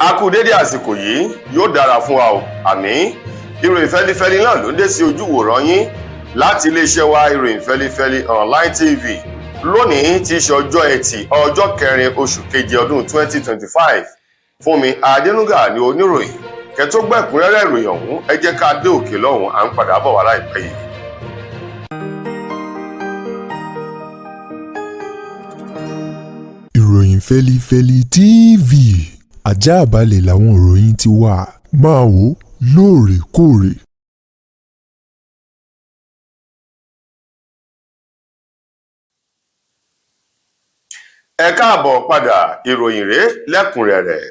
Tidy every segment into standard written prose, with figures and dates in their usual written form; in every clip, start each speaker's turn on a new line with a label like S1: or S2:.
S1: A kú dédé àsìkò yìí, yóò dára fún wa o, àmín. Ìròyìn fẹlifẹli náà ló ń dé sí ojú wòran yín láti iléeṣẹ́ wa, Ìròyìn Fẹlifẹli Online TV. Lónìí tí í ṣe ọjọ́ Ẹtì, ọjọ́ kẹrin, oṣù keje, ọdún 2025. Fúnmi Adénúgà ní oníròyìn kẹtó gbẹ̀kúnrẹ́rẹ́ ìròyìn ọ̀hún. Ẹ jẹ́ ká dé òkè lọ́hùn, à ń padà bọ̀ wá láìpẹ́ yìí.
S2: Ìròyìn Fẹ́lifẹ́li TV, ajáàbalẹ̀ làwọn ìròyìn ti wà, máa wò lóòrèkóòrè.
S1: Ẹ káàbọ̀ padà, ìròyìn rèé lẹ́kùnrẹ́rẹ́.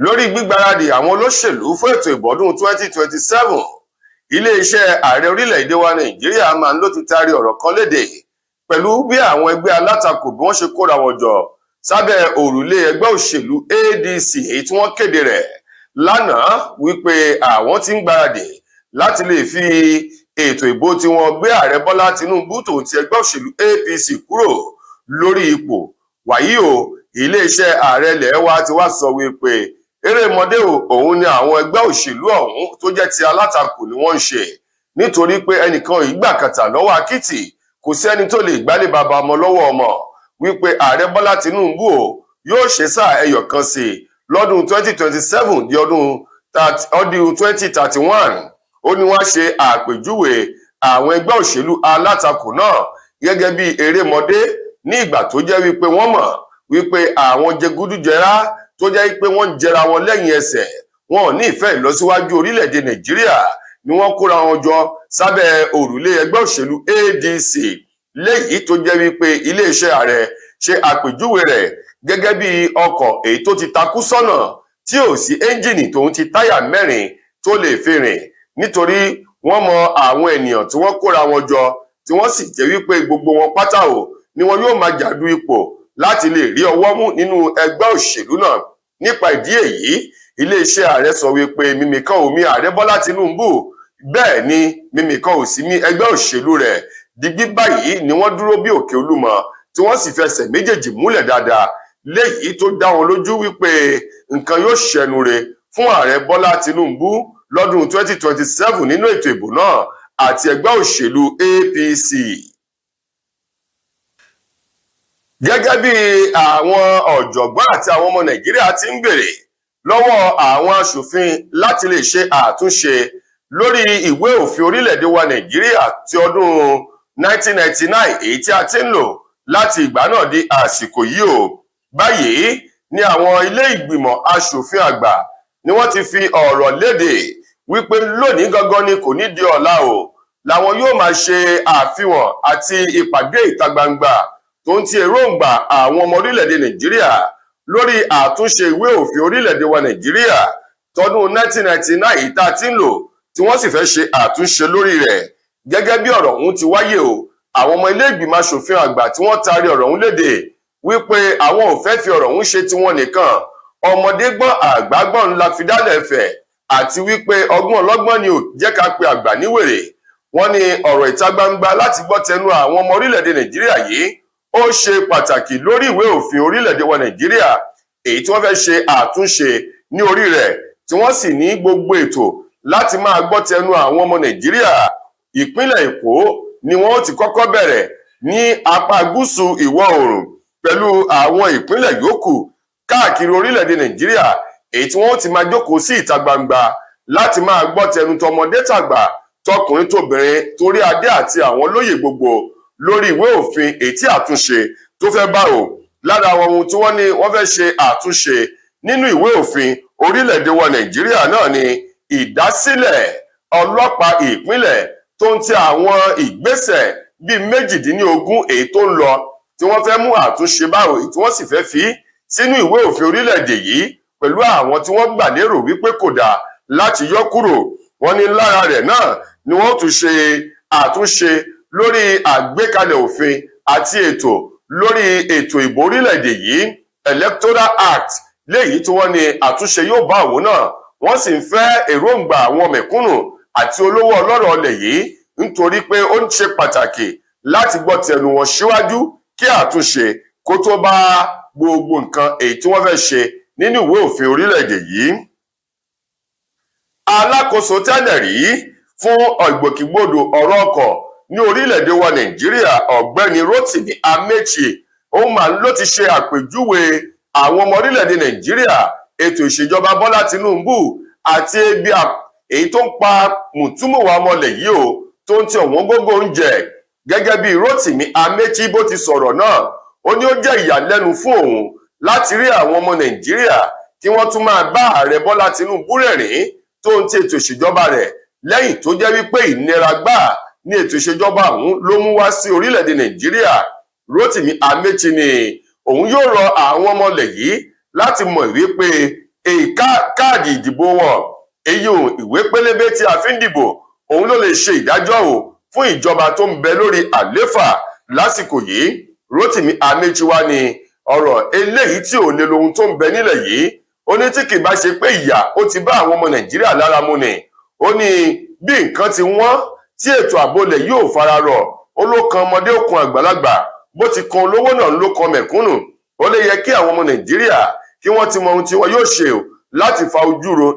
S1: Lórí gbígbáradì àwọn olóṣèlú fún ètò ìbò ọdún 2027, iléeṣẹ́ ààrẹ orílẹ̀-èdè wa Nàìjíríà máa ń ló ti taari ọ̀rọ̀ kan léde pẹ̀lú bí àwọn ẹgbẹ́ alátakò bí wọ́n ṣe kóra wọn jọ sábẹ́ òrùlé ẹgbẹ́ òṣèlú ADC, èyí tí wọ́n kéde rẹ̀ lánàá wípé àwọn ti ń gbáradì láti lè fi ètò ìbò tí wọ́n gbé ààrẹ Bọ́lá Tinubu tòun ti ẹgbẹ́ òṣèlú APC kúrò lórí ipò. Wàyí o, iléeṣẹ́ ààrẹ ilẹ̀ wa ti wá sọ wípé erémọdé o, òun ni àwọn ẹgbẹ́ òṣèlú ọ̀hún tó jẹ́ ti alátakò ni wọ́n ń ṣe, nítorí pé ẹnìkan ìgbàkàtà lọ́wọ́ akitì, kò sẹ́ni tó lè gbálé bàbá ọmọ lọ́wọ́ ọmọ, wípé ààrẹ Bọ́lá Tinubu o yóò ṣe sáà ẹyọ kan sí i lọ́dún 2027 di ọdún 2031. Ó ní wọ́n ṣe àpèjúwe àwọn ẹgbẹ́ òṣèlú alátakò náà gẹ́gẹ́ bí erémọdé, ní ìgbà tó jẹ́ wípé wọ́n mọ̀ wípé àwọn jẹgúdújẹrá tó jẹ́ wípé wọ́n ń jẹra wọn lẹ́yìn ẹsẹ̀, wọn ò ní ìfẹ́ ìlọsíwájú orílẹ̀-èdè Nàìjíríà, ni wọ́n kóra wọn jọ sábẹ́ òrùlé ẹgbẹ́ òṣèlú ADC, léyìí tó jẹ́ wípé iléeṣẹ́ ààrẹ ṣe àpèjúwe rẹ̀ gẹ́gẹ́ bí ọkọ̀ èyí tó ti takú sọ́nà, tí ò sí ẹ́ńjìnì tòun ti táyà mẹ́rin tó lè fi rìn, nítorí wọ́n mọ àwọn ènìyàn tí wọ́n kóra wọn jọ, tí wọ́n sì jẹ́ wípé gbogbo wọn pátá o ni wọn yóò máa jàdú ipò láti lè rí ọwọ́ mú nínú ẹgbẹ́ òṣèlú náà. Nípa ìdí èyí, iléeṣẹ́ ààrẹ sọ wípé mímìkan ò mì ààrẹ Bọ́lá Tinubu, bẹ́ẹ̀ ni mímìkan ò sí mì ẹgbẹ́ òṣèlú rẹ̀. Digbí báyìí ni wọ́n dúró bí òkè Olúmọ, tí wọ́n sì fẹsẹ̀ méjèèjì múlẹ̀ dáadáa, léyìí tó dá wọn lójú wípé nǹkan yóò ṣẹnu re fún ààrẹ Bọ́lá Tinubu lọ́dún 2027 nínú ètò ìbò náà àti ẹgbẹ́ òṣèlú APC. Gẹ́gẹ́ bí àwọn ọ̀jọ̀gbọ́n àti àwọn ọmọ Nàìjíríà ti ń béèrè lọ́wọ́ àwọn aṣòfin láti lè ṣe àtúnṣe lórí ìwé òfin orílẹ̀-èdè wa Nàìjíríà ti ọdún 1999, èyí tí a ti ń lò láti ìgbà náà di àsìkò yìí o, báyìí ní àwọn ilé ìgbìmọ̀ aṣòfin àgbà ni wọ́n ti fi ọ̀rọ̀ léde wípé lónìí gangan ni, kò ní di ọ̀la o, làwọn yóò máa ṣe àfihàn àti ìpàdé ìta gbangba tó ń ti èròǹgbà àwọn ọmọ orílẹ̀-èdè Nàìjíríà lórí àtúnṣe ìwé òfin orílẹ̀-èdè wa Nàìjíríà tọdún 1999 tá a ti ń lò, tí wọ́n sì fẹ́ ṣe àtúnṣe lórí rẹ̀. Gẹ́gẹ́ bí ọ̀rọ̀ ọ̀hún ti wáyé o, àwọn ọmọ ilé ìgbìmọ̀ aṣòfin àgbà tí wọ́n taari ọ̀rọ̀ ọ̀hún léde wípé àwọn ò fẹ́ fi ọ̀rọ̀ ọ̀hún ṣe tiwọn nìkan, ọmọdé gbọ́n, àgbà gbọ́n ńlá fi dálẹ̀ fẹ̀, àti wípé ọgbọ́n ọlọ́gbọ́n ni ò jẹ́ ká pe àgbà níwèrè. Wọ́n ní ọ̀rọ̀ ìta gbangba láti gbọ́ tẹnu àwọn ọmọ orílẹ̀-èdè Nàìjíríà yìí, ó ṣe pàtàkì lórí ìwé òfin orílẹ̀-èdè wa Nàìjíríà èyí tí wọ́n fẹ́ ṣe àtúnṣe ní orí rẹ̀, tí wọ́n sì ní gbogbo ètò láti máa gbọ́ tẹnu àwọn ọmọ Nàìjíríà. Ìpínlẹ̀ Èkó ni wọ́n ti kọ́kọ́ bẹ̀rẹ̀ ní apá gúúsù ìwọ̀ oòrùn, pẹ̀lú àwọn ìpínlẹ̀ yòókù káàkiri orílẹ̀-èdè Nàìjíríà, èyí tí wọ́n ti máa jókòó sí ìta gbangba láti máa gbọ́ tẹnu tọmọdé tàgbà, tọkùnrin tóbìnrin, torí adé àti àwọn olóyè gbogbo lórí ìwé òfin èyí tí àtúnṣe tó fẹ́ bá o. Lára àwọn ohun tí wọ́n ní wọ́n fẹ́ ṣe àtúnṣe nínú ìwé òfin orílẹ̀-èdè wa Nàìjíríà náà ni ìdásílẹ̀ ọlọ́pàá ìpínlẹ̀, tó ń ti àwọn ìgbésẹ̀ bíi 18 èyí tó ń lọ tí wọ́n fẹ́ mú àtúnṣe báwo, tí wọ́n sì fẹ́ fi sínú ìwé òfin orílẹ̀-èdè yìí, pẹ̀lú àwọn tí wọ́n gbà lérò wípé kò dáa láti yọ kúrò. Wọ́n ní lára rẹ̀ náà ni wọ́n tún ṣe àtúnṣe lórí àgbékalẹ̀ òfin àti ètò lórí ètò ìbò orílẹ̀-èdè yìí, Electoral Act, léyìí tí wọ́n ní àtúnṣe yóò bá òun náà. Wọ́n sì ń fẹ́ èròǹgbà àwọn mẹ̀kúnnù àti olówó ọlọ́rọ̀ ọlẹ̀ yìí, nítorí pé ó ń ṣe pàtàkì láti gbọ́ tẹnu wọn síwájú kí àtúnṣe kó tó bá gbogbo nǹkan èyí tí wọ́n fẹ́ ṣe Nínú ìwé òfin orílẹ̀-èdè yìí, alákòóso tẹ́lẹ̀ rí fún ìgbòkègbodò ọ̀rọ̀ ọkọ̀ ní orílẹ̀-èdè wa Nàìjíríà, Ọ̀gbẹ́ni Rotimi Amechi, òun máa ló ti ṣe àpèjúwe àwọn ọmọ orílẹ̀-èdè Nàìjíríà, ètò ìṣèjọba Bọ́lá Tinubu àti ebi èyí tó ń pa mùtúmùwà ọmọlẹ̀ yìí o, tó ń ti ọ̀wọ́n gógó oúnjẹ. Gẹ́gẹ́ bí Rotimi Amechi bó ti sọ̀rọ̀ náà, ó ní ó jẹ́ ìyàlẹ́nu fún òun láti rí àwọn ọmọ Nàìjíríà kí wọ́n tún máa bá ààrẹ Bọ́lá Tinubu rẹ̀rìn tó ń ti ètò ìṣèjọba rẹ̀, lẹ́yìn tó jẹ́ wípé ìnira gbáà ní ètò ìṣèjọba ọ̀hún ló mú wá sí orílẹ̀-èdè Nàìjíríà. Rotimi Amechi ni òun yóò rọ àwọn ọmọlẹ̀ yìí láti mọ̀ wípé èyí káàdì ìdìbò wọn, èyí ò ìwé pélébé tí a fi ń dìbò, òun ló lè ṣe ìdájọ́ o fún ìjọba tó ń bẹ lórí àléfà lásìkò yìí. Rotimi Amechi wá ní ọ̀rọ̀ eléyìí tí ò lè lohun tó ń bẹ nílẹ̀ yìí. Ó ní tí kì bá ṣe pé ìyà ó ti bá àwọn ọmọ Nàìjíríà lára mu ni, ó ní bí nǹkan ti wọ́n tí ètò ààbò lẹ̀ yóò fara rọ̀, ó ló kan ọmọdé, ó kan àgbàlagbà, bó ti kan olówó náà ló kan mẹ̀kúnnù. Ó lè yẹ kí àwọn ọmọ Nàìjíríà kí wọ́n ti mọ ohun tí wọ́n yóò ṣe o láti fa ojú ro,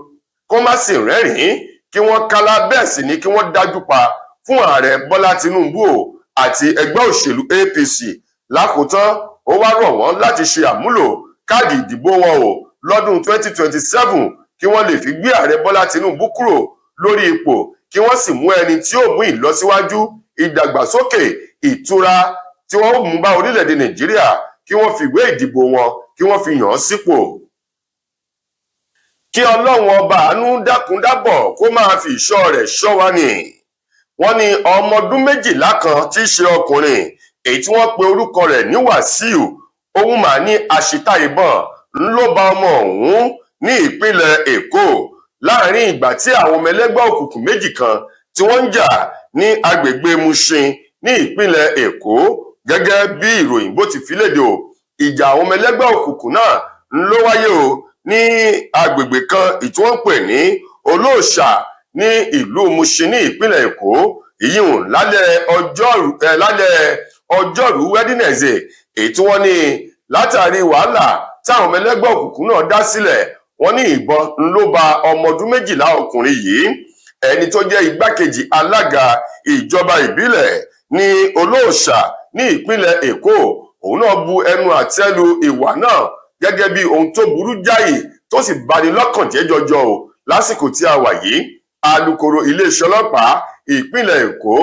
S1: kó má sì rẹ́rìn-ín, kí wọ́n kálá, bẹ́ẹ̀ sì ni kí wọ́n dájú pa fún ààrẹ Bọ́lá Tinubu o àti ẹgbẹ́ òṣèlú APC. Lákòótán, ó wá rọ̀ wọ́n láti ṣe àmúlò káàdì ìdìbò wọn o lọ́dún 2027, kí wọ́n lè fi gbé ààrẹ Bọ́lá Tinubu kúrò lórí ipò, kí wọ́n sì mú ẹni tí ó mú ìlọsíwájú, ìdàgbàsókè, ìtura tí wọ́n mú bá orílẹ̀-èdè Nàìjíríà, kí wọ́n fi ìwé ìdìbò wọn kí wọ́n fi yàn án sípò. Kí Ọlọ́run ọba àánú dákun dábọ̀ kó máa fi ìṣọ́ rẹ̀ ṣọ́ wa ni. Wọ́n ní ọmọ ọdún 12 kan tí í ṣe ọkùnrin, èyí tí wọ́n pe orúkọ rẹ̀ ní Wàsíù, òun mà ní àṣìta ìbọn ló bá ọmọ ọ̀hún ní ìpínlẹ̀ Èkó láàrin ìgbà tí àwọn ọmọ ẹlẹ́gbẹ́ òkùnkùn méjì kan tí wọ́n ń jà ní agbègbè Mushin ní ìpínlẹ̀ Èkó. Gẹ́gẹ́ bí ìròyìn bó ti fi léde o, ìjà àwọn ọmọ ẹlẹ́gbẹ́ òkùnkùn náà ló wáyé o ní agbègbè kan tí wọ́n ń pè ní Olóòṣà ní ìlú Mushin ní ìpínlẹ̀ Èkó, ìyíhùn lálẹ́ ọjọ́rú Wednesday, èyí tí wọ́n ní látàrí wàhálà táwọn ọmọ ẹlẹ́gbẹ́ òkùnkùn náà dá sílẹ̀. Wọ́n ní ìbọn ló ba ọmọ ọdún 12 ọkùnrin yìí. Ẹni tó jẹ́ igbákejì alága ìjọba ìbílẹ̀ ní Olóòṣà ní ìpínlẹ̀ Èkó, òun náà bu ẹnu àtẹ́ lu ìwà náà gẹ́gẹ́ bí ohun tó burú jáì tó sì bani lọ́kàn jẹ́ jọjọ o lásìkò tí a wà yìí. Alukoro iléeṣẹ́ ọlọ́pàá ìpínlẹ̀ Èkó,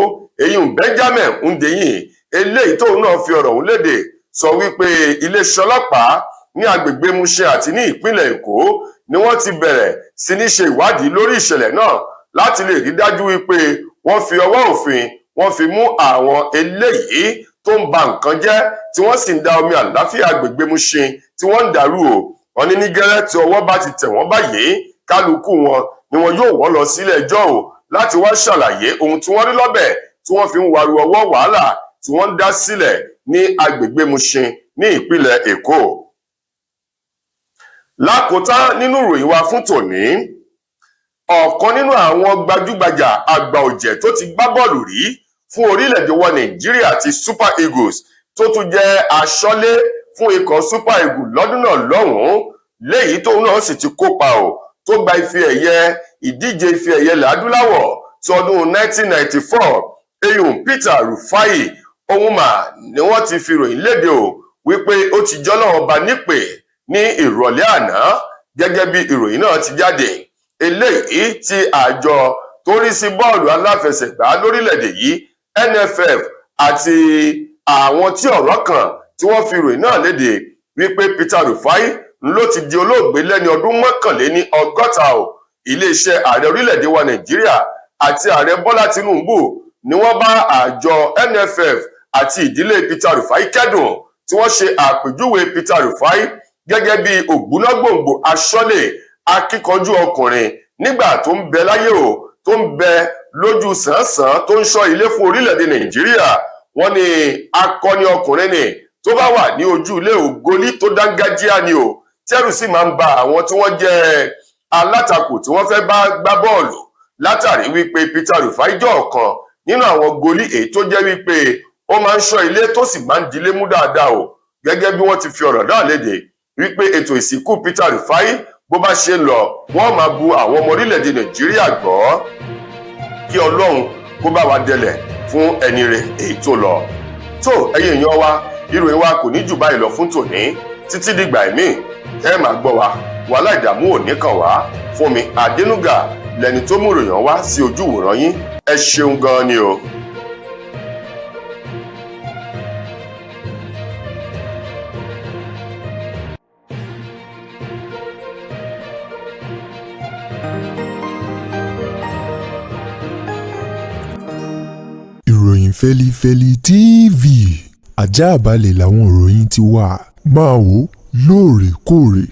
S1: eyín Benjamin Hundeyin, eléyìí tóun náà fi ọ̀rọ̀ ọ̀hún léde, sọ wípé iléeṣẹ́ ọlọ́pàá ní agbègbè Mushin àti ní ìpínlẹ̀ Èkó ni wọ́n ti bẹ̀rẹ̀ sí ní ṣe ìwádìí lórí ìṣẹ̀lẹ̀ náà láti lè rí dájú wípé wọ́n fi ọwọ́ òfin wọ́n fi mú àwọn eléyìí tó ń ba nǹkan jẹ́, tí wọ́n sì ń da omi àláfíà agbègbè Mushin tí wọ́n ń dàrú o. Wọ́n ní ní gẹ́rẹ́ tí ọwọ́ bá ti tẹ̀ wọ́n báyìí, kálukú wọn ni wọn yóò wọ́ lọ sílé ẹjọ́ o láti wá ṣàlàyé ohun tí wọ́n rí lọ́bẹ̀ tí wọ́n fi ń waru ọwọ́ wàhálà tí wọ́n ń dá sílẹ̀ ní agbègbè Mushin ní ìpínlẹ̀ Èkó. Lákòótán nínú ìròyìn wa fún tòní, ọ̀kan nínú àwọn gbajúgbajà àgbà ọ̀jẹ̀ tó ti gbá bọ́ọ̀lù rí fún orílẹ̀-èdè wa Nàìjíríà ti Super Eagles, tó tún jẹ́ aṣọ́lé fún ikọ̀ Super Eagles lọ́dún náà lọ́hùn-ún, léyìí tóun náà sì ti kópa o, tó gba ife ẹ̀yẹ ìdíje ife ẹ̀yẹ làdúláwọ̀ ti ọdún 1994, eyín Peter Rufai, ohun mà ni wọ́n ti fi ròyìn léde o wípé ó ti jọ́lọ́run ọba nípè ní ìrọ̀lẹ́ àná. Gẹ́gẹ́ bí ìròyìn náà ti jáde, eléyìí tí àjọ tó rí sí bọ́ọ̀lù aláfẹsẹ̀gbá lórílẹ̀‐èdè yìí, NFF, àti àwọn tí ọ̀rọ̀ kàn tí wọ́n fi ìròyìn náà léde wípé Peter Rufai ló ti di olóògbé lẹ́ni ọdún 61 o. Iléeṣẹ́ ààrẹ orílẹ̀‐èdè wa Nàìjíríà àti ààrẹ Bọ́lá Tinubu ni wọ́n bá àjọ NFF àti ìdílé Peter Rufai kẹ́dùn, tí wọ́n ṣe àpèjúwe Peter Rufai gẹ́gẹ́ bí ògbónágbòǹgbò aṣọ́lé, akíkanjú ọkùnrin nígbà tó ń bẹ láyé o, tó ń bẹ lójú sàn-án, tó ń ṣọ́ ilé fún orílẹ̀-èdè Nàìjíríà. Wọ́n ní akọni ọkùnrin ni tó bá wà ní ojú ilé, ògólí tó dángájíá ni o, tẹ́rù sì máa ń ba àwọn tí wọ́n jẹ́ alátakò tí wọ́n fẹ́ bá gbá bọ́ọ̀lù, látàrí wípé Peter Rufai jẹ́ ọ̀kan nínú àwọn gólí èyí tó jẹ́ wípé ó máa ń ṣọ́ ilé, tó sì máa ń dilé mú dáadáa o. Gẹ́gẹ́ bí wọ́n ti fi ọ̀rọ̀ náà léde. Wípé ètò ìsìnkú Peter Rufai, bó bá ṣe ń lọ, wọ́n máa bu àwọn ọmọ orílẹ̀-èdè Nàìjíríà gbọ́. Kí Ọlọ́run kó bá wa dẹlẹ̀ fún ẹni rẹ̀ èyí tó lọ. Tó ẹ̀yin èèyàn wa, ìròyìn wa kò ní jù báyìí lọ fún tòní. Títí dìgbà ìmíì ẹ máa gbọ́ wa, wàhálà ìdààmú ò ní kàn wá. Fúnmi Adénúgà lẹni tó mú ìròyìn wá sí ojú ìwòran yín. Ẹ ṣeun gan ni o.
S2: Ìròyìn Fẹ́lifẹ́li TV, ajáàbalẹ̀ làwọn ìròyìn ti wà. Máa wò lóòrèkóòrè.